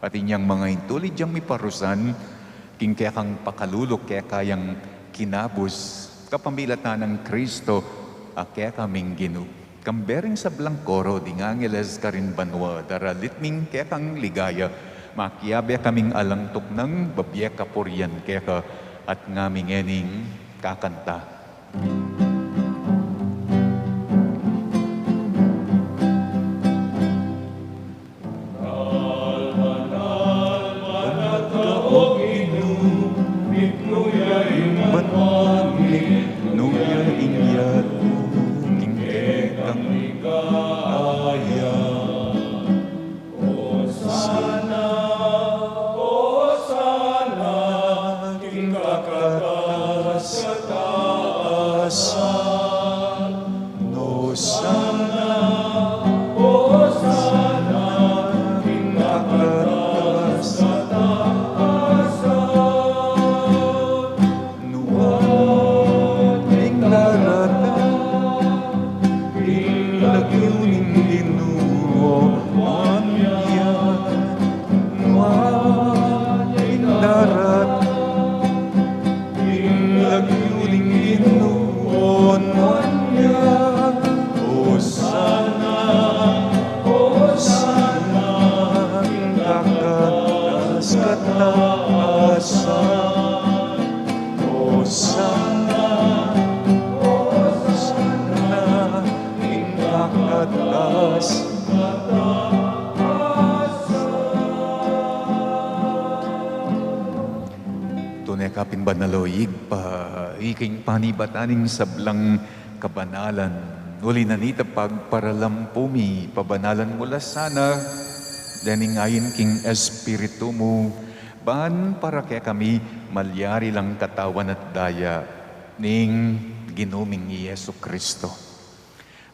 at inyang mangaintulid yang miparusan king kekang pakalulu keka yang kinabus kapamilatan nang Kristo a kekaming Ginu. Kambe ring sablang koro ding angeles karin banua, daralit mi ing kekang ligaya, makiabe kaming alang tuknang babie kapurian keka, at ngami ngening kakanta. Banal ka, O Ginu, mitmu ya ing banua, mitmu ya ing yatu, king kekang ligaya. Osana, Osana, king kakatas-katasan. Osana, Osana, king kakatas-katasan. Nuan ing darat king lagyu ning Ginu, nuan ya. Nuan ing darat king lagyu ning Ginu, nuan ya. Osana, Osana, king kakatas-katasan. Osana, Osana, king kakatas-katasan. Tune ka pin banal, O Ibpa, ika ing panibatan ning sablang kabanalan. Uli na nita pagparalampu mi, pabanalan mu la sana dening ain king Espiritu mu, ban para kekami malyari lang katawan at daya ning Ginu ming i Jesu Kristo.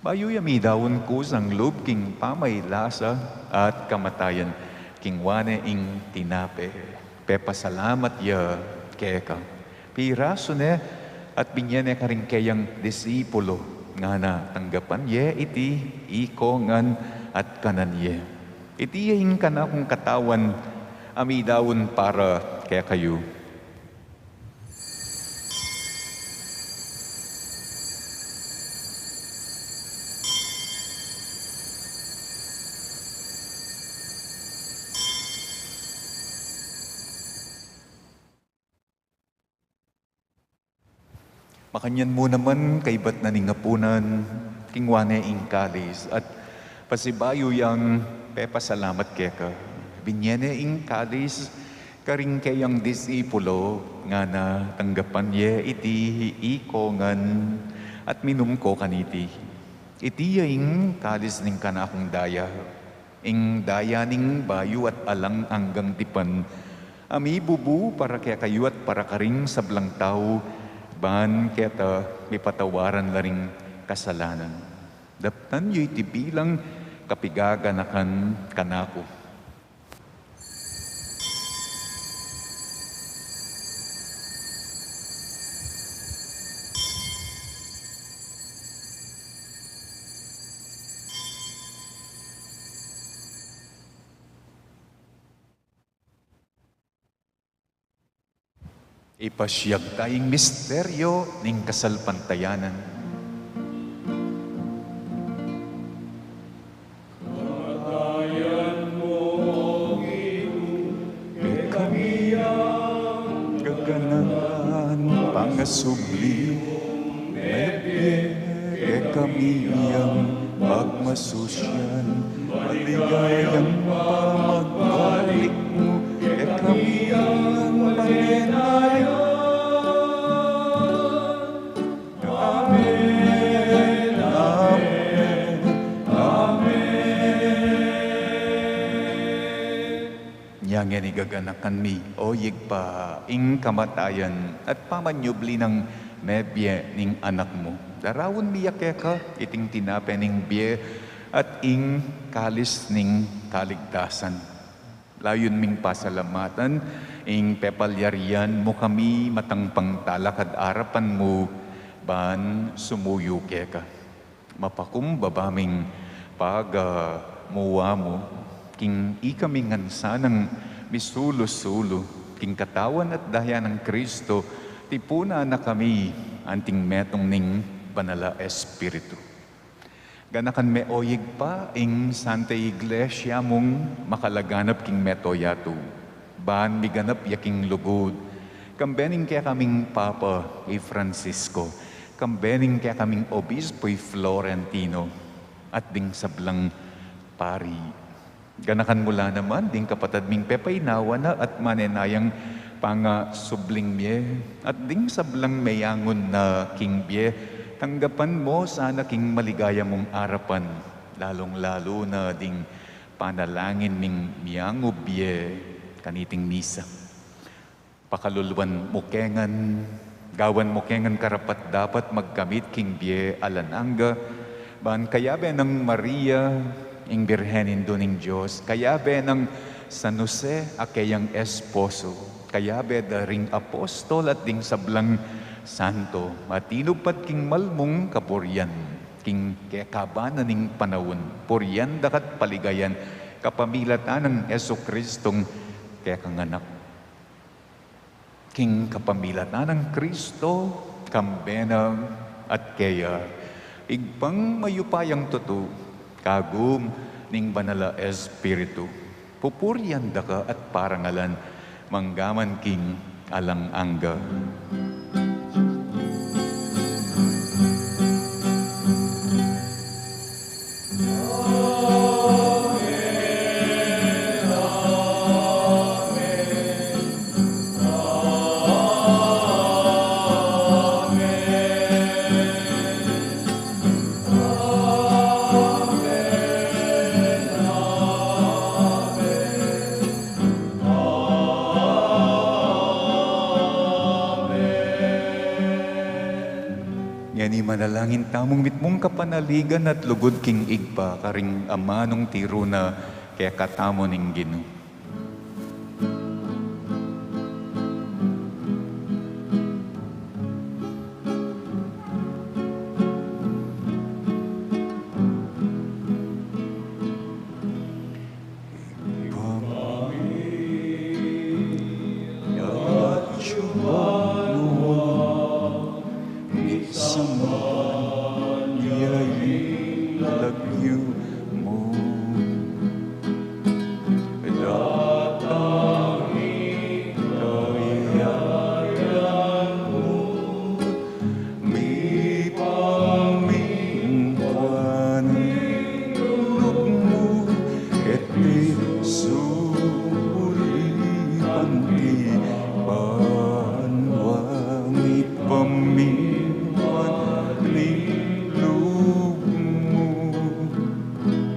Bayu ya midaun kusang lub king pamailasa at kamatayan, kinua ne ing tinape, pepasalamat ya keka, pirasu ne at binie ne karing keyang disipulu, ngana, tanggapan ye iti iko ngan at kanan ye. Iti ya ing kanakung katawan a midaun para kekayu. Makanyan mu naman, kaybat na ning apunan, kinua ne ing kalis, at pasibayu yang pepasalamat keka, binie ne ing kalis karing keyang disipulu, ngana, tanggapan ye iti iko ngan at minum ko kaniti. Iti ya ing kalis ning kanakung daya, ing daya ning bayu at alang anggang tipan, a mibubu para kekayu at para karing sablang tau, ban keta mipatawaran la ring kasalanan. Daptan yu iti bilang kapigaganakan kanaku. Ipasiag ta ing misteryo ning kasalpantayanan. Kekami yang gaganakan, pangasubli, mebie kekami yang pagmasusian, maligayang pamagbalik mu kekami yang manenaya. Amen, amen, amen. Nya ngeni gaganakan mi, o Ibpa, ing kamatayan at pamanyubli nang mebie ning Anak mu. Daraun mi ya keka iting tinape ning bie at ing kalis ning kaligtasan. Layun ming pasalamatan ing pepalyarian mu kami matang pangtalakad arapan mu ban sumuyu keka. Mapakumbaba ming pagamuamu king ikami ngan sanang misulu-sulu king katawan at daya nang Kristo, tipunan na kami anting metung ning Banal a Espiritu. Ganakan me, o Ibpa, ing Santa Iglesia mung makalaganap king mabilug a yatu. Ban miganap ya king lugud, kambe ning kekaming Papa i Francisco, kambe ning kekaming Obispo i Florentino, at ding sablang pari. Ganakan mu la naman ding kapatad ming pepaynawa na at manenayang pangasubling mie, at ding sablang meyangun na king bie, tanggapan mu sana king maligaya mung arapan, lalung-lalu na ding panalangin ming miyangub bie kaniting misa. Pakaluluan mu ke ngan, gawan mu ke ngan karapat-dapat magkamit king bie alang angga, ban kayabe nang Maria, ing Birhen Indu ning Dios, kayabe nang San Jose a keyang esposo, kayabe da ring apostol at ding sablang santo, a tinupad king malmung kapurian king kekaban na ning panaun, purian da ka at paligayan kapamilatan nang Jesucristong kekang Anak. King kapamilatan nang Kristo, kambe na at keya, Ibpang mayupayang tutu, kagum ning Banal a Espiritu, pupurian da ka at parangalan, mangga man king alang angga. Ngeni manalangin tamung mitmung kapanaligan at lugud king Ibpa, karing amanung tiru na kekatamu ning Ginu. Mipamingwan ing lub mu keti sulip anti banua, mipamingwan ing lub mu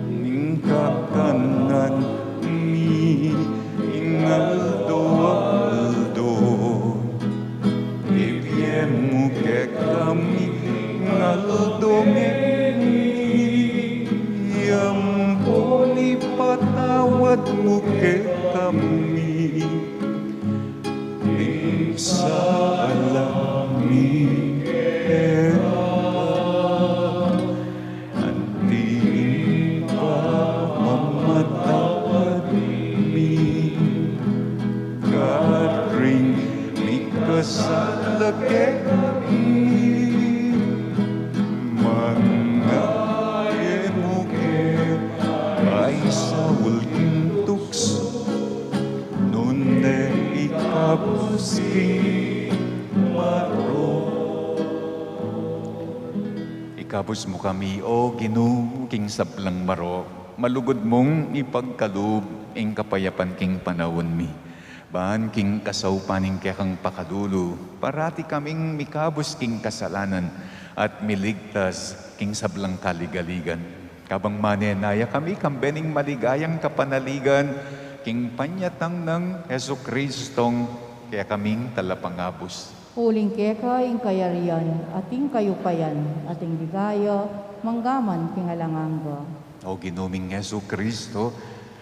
ning kakanan mi ing aldo-aldo. Ibie mu kekami ing aldo ngeni, ampon ipatawad mu kekami ing sala mi keka, anti ing pamamatawad mi karing mikas kekami, mangayemu ke, paisaul king tuksu, nune ikabus king marok. Ikabus mu kami, O Ginu, king sablang marok, malugud mung ipagkalub ing kapayapan king panaun mi. Ban king kasaupan ning kekang pakalulu, parati kaming mikabus king kasalanan at miligtas king sablang kaligaligan. Kabang manenaya kami kambe ning maligayang kapanaligan king panyatang nang Jesucristong kekaming Talapangabus. Uling keka ing kayarian, at ing kayupayan, at ing ligaya, manggaman king alang angga. O Ginu ming Jesucristo,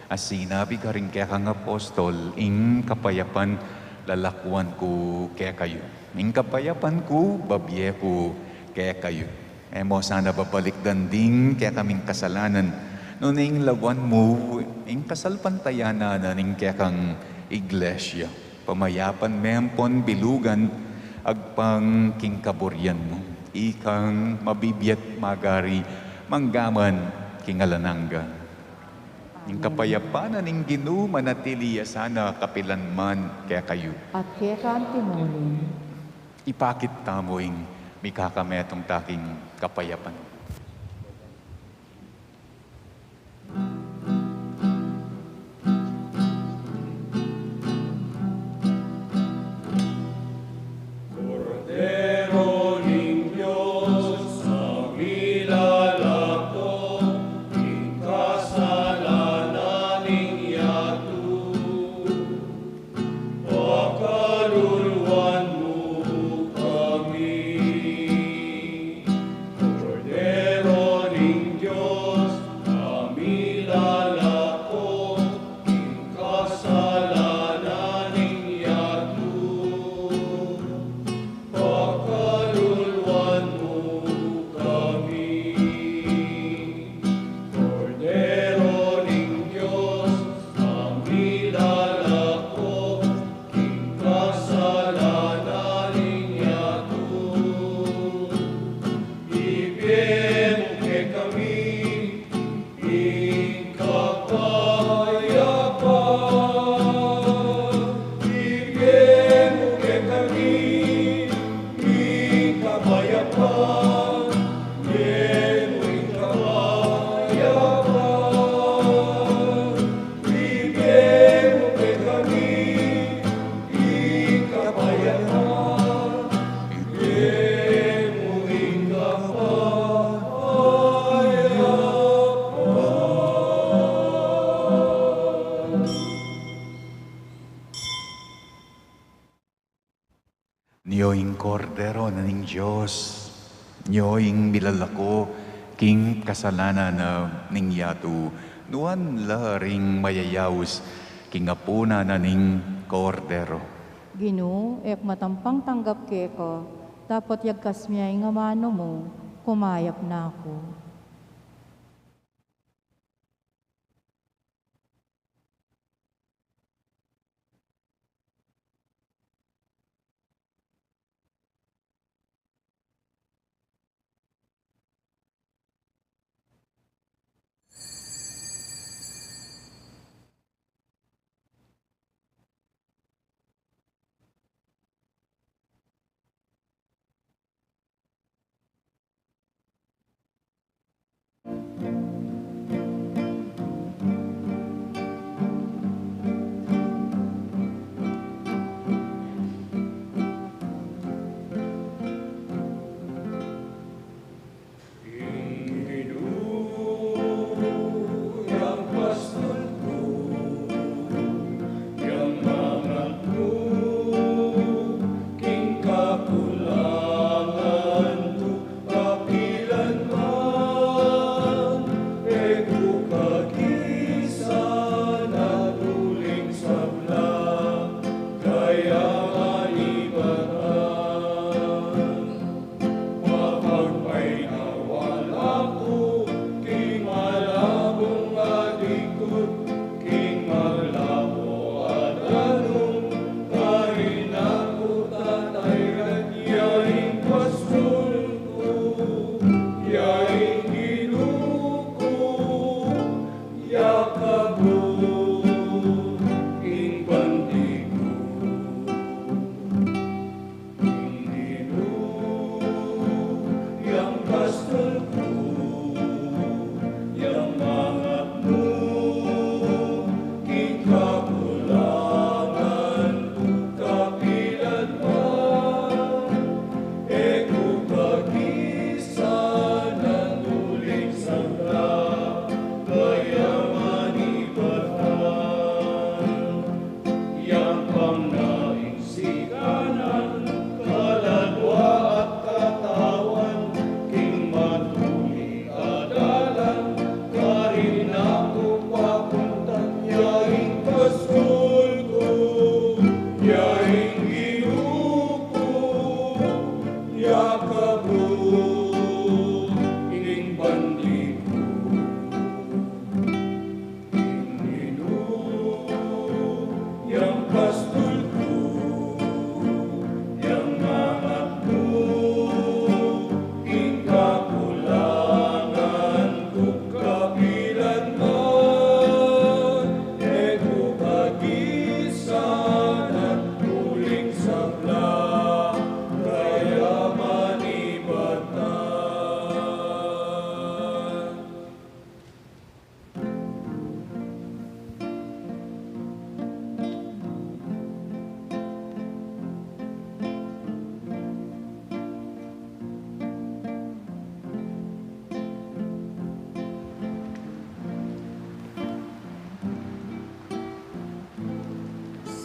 a sinabi karing kekang apostol, ing kapayapan lalakuan ku kekayu, ing kapayapan ku babie ku kekayu. E mo sana babalikdan ding kekaming kasalanan, nune ing lawan mu ing kasalpantayanan ning kekang Iglesia. Pamayapan me ampon bilugan agpang king kaburian mu. Ikang mabibie at magari manggaman king alang angga. Ing kapayapan na ning Ginu manatili ya sana kapilan man kekayu. At keka antimurin. Ipakit tamu ing mikakametung ta king kapayapan. Kordero ning Dios, a milalako king kasalanan ning yatu, pakaluluan mu kami. Kordero ning Dios, a milalako king kasalanan ning yatu, pakaluluan mu kami. Kordero ning Dios, a milalako king kasalanan ning yatu, ibie mu kekami ing kapayapan. Ibie mu kekami ing kapayapan. Ibie mu ing kapayapan. Ibie mu kekami ing kapayapan. Ibie mu ing kapayapan. Nyo ing Kordero na ning Dios, nyo ing milalako king kasalanan na ning yatu, nuan la ring mayayaus king apunan na ning Kordero. Ginu, e ku matampang tanggap keka, dapot yagkas me ing amanu mu, kumayap na ku.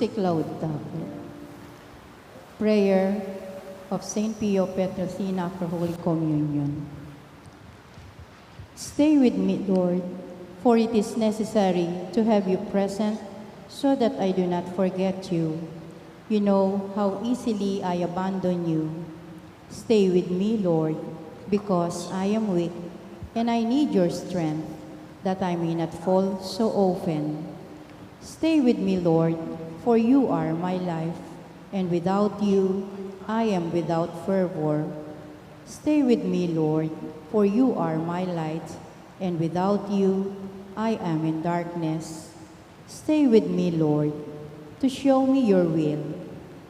Siklaud tamu. Prayer of Saint Pio Pietrelcina for Holy Communion. Stay with me, Lord, for it is necessary to have you present so that I do not forget you. You know how easily I abandon you. Stay with me, Lord, because I am weak and I need your strength that I may not fall so often. Stay with me, Lord, for you are my life, and without you I am without fervor. Stay with me, Lord, for you are my light, and without you I am in darkness. Stay with me, Lord, to show me your will.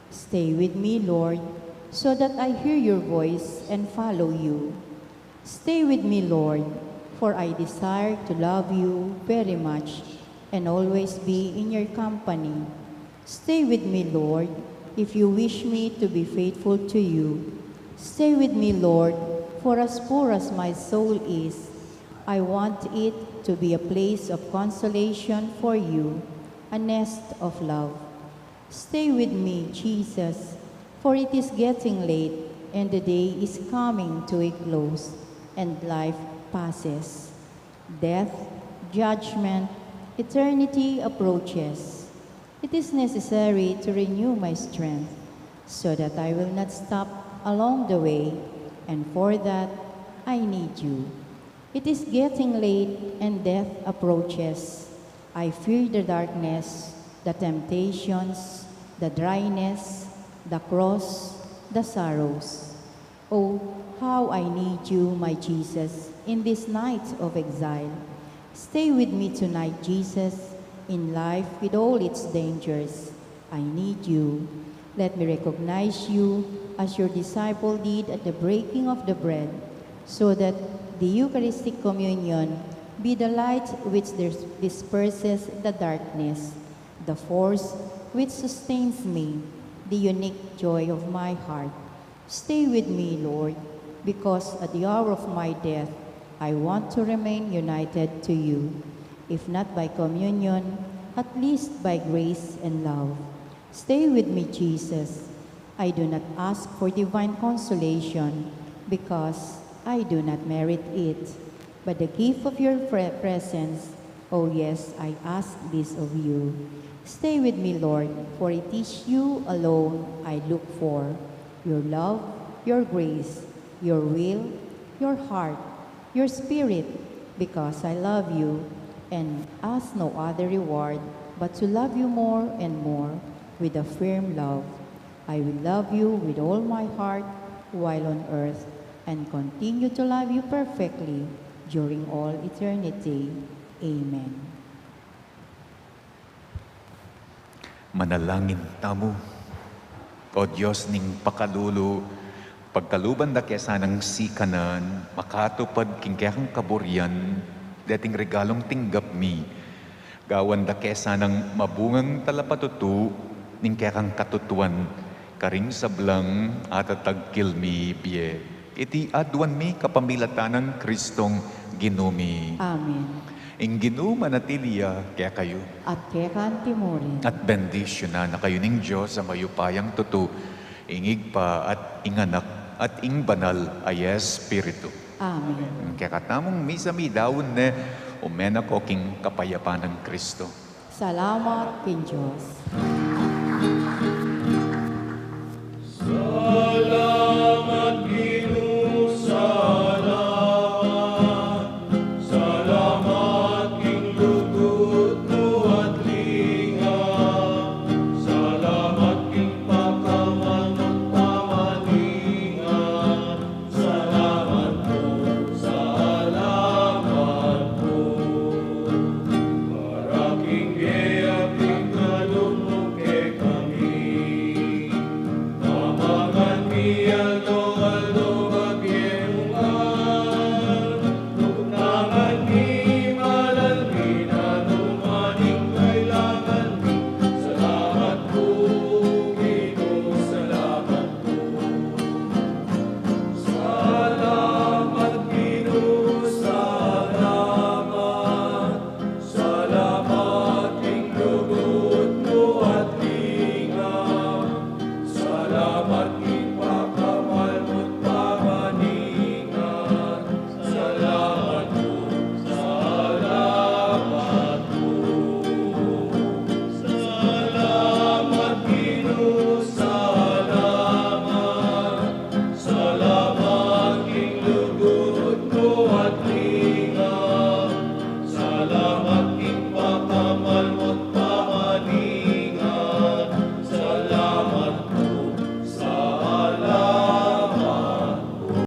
Stay with me, Lord, so that I hear your voice and follow you. Stay with me, Lord, for I desire to love you very much and always be in your company. Stay with me, Lord, if you wish me to be faithful to you. Stay with me, Lord, for as poor as my soul is, I want it to be a place of consolation for you, a nest of love. Stay with me, Jesus, for it is getting late and the day is coming to a close, and life passes. Death, judgment, eternity approaches. It is necessary to renew my strength so that I will not stop along the way, and for that I need you. It is getting late and death approaches. I fear the darkness, the temptations, the dryness, the cross, the sorrows. Oh, how I need you, my Jesus, in this night of exile. Stay with me tonight, Jesus, in life with all its dangers. I need you. Let me recognize you as your disciple did at the breaking of the bread, so that the Eucharistic communion be the light which dis- disperses the darkness, the force which sustains me, the unique joy of my heart. Stay with me, Lord, because at the hour of my death I want to remain united to you, if not by communion, at least by grace and love. Stay with me, Jesus. I do not ask for divine consolation, because I do not merit it, but the gift of your pre- presence. Oh yes, I ask this of you. Stay with me, Lord, for it is you alone I look for. Your love, your grace, your will, your heart, your spirit, because I love you and ask no other reward but to love you more and more with a firm love. I will love you with all my heart while on earth and continue to love you perfectly during all eternity. Amen. Manalangin tamu. O Dios ning pakalulu, pagkaluban da ke sanang sikanan, makatupad king kekang kaburian deting regalung tinggap mi. Gawan da ke sanang mabungang talapatutu ning kekang katutuan, karing sablang atatagkil mi bie. Iti aduan mi kapamilatan nang Kristong Ginu mi. Amen. Ing Ginu manatili ya kekayu. At keka antimurin. At bendisyunan na kayu ning Dios a mayupayang tutu, ing Ibpa at ing Anak at ing Banal a Espiritu. Amen. Kekatamung misa mi daun ne, ume na ko king kapayapan nang Kristo. Salamat king Dios.